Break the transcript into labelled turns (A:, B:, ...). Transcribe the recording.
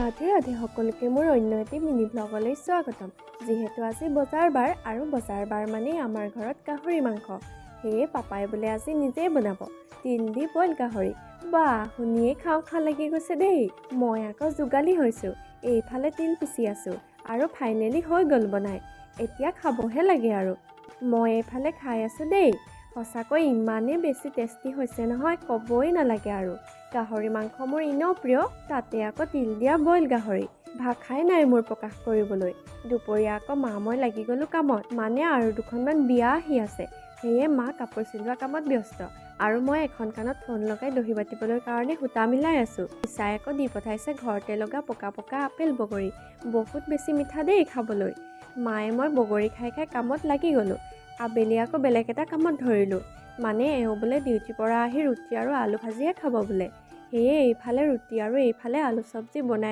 A: ৰাধে ৰাধে, সকলোকে মোৰ অন্য এটি মিনি ব্লগলৈ স্বাগতম। যিহেতু আজি বজাৰ বাৰ আৰু বজাৰ বাৰ মানেই আমাৰ ঘৰত গাহৰি মাংস, সেয়ে পাপাই বোলে আজি নিজেই বনাব তিল দি বইল গাহৰি। বা, শুনিয়েই খাওঁ খাওঁ লাগি গৈছে দেই। মই আকৌ যোগালী হৈছোঁ, এইফালে তিল পিচি আছোঁ আৰু ফাইনেলি হৈ গ'ল বনাই, এতিয়া খাবহে লাগে আৰু। মই এইফালে খাই আছোঁ দেই। সঁচাকৈ ইমানেই বেছি টেষ্টি হৈছে নহয়, ক'বই নালাগে আৰু। গাহৰি মাংস মোৰ এনেও প্ৰিয়, তাতে আকৌ তিল দিয়া বইল গাহৰি, ভাষাই নাই মোৰ প্ৰকাশ কৰিবলৈ। দুপৰীয়া আকৌ মা মই লাগি গ'লোঁ কামত, মানে আৰু দুখনমান বিয়া আহি আছে, সেয়ে মা কাপোৰ চিলোৱা কামত ব্যস্ত আৰু মই এখন কাণত ফোন লগাই দহি বাতিবলৈ কাৰণে সূতা মিলাই আছোঁ। ইচাই আকৌ দি পঠাইছে ঘৰতে লগা পকা পকা আপেল বগৰী, বহুত বেছি মিঠা দেই খাবলৈ। মায়ে মই বগৰী খাই খাই কামত লাগি গ'লোঁ। আবেলি আকৌ বেলেগ এটা কামত ধৰিলোঁ, মানে এওঁ বোলে ডিউটিৰ পৰা আহি ৰুটি আৰু আলু ভাজিহে খাব বোলে, সেয়ে এইফালে ৰুটি আৰু এইফালে আলু চব্জি বনাই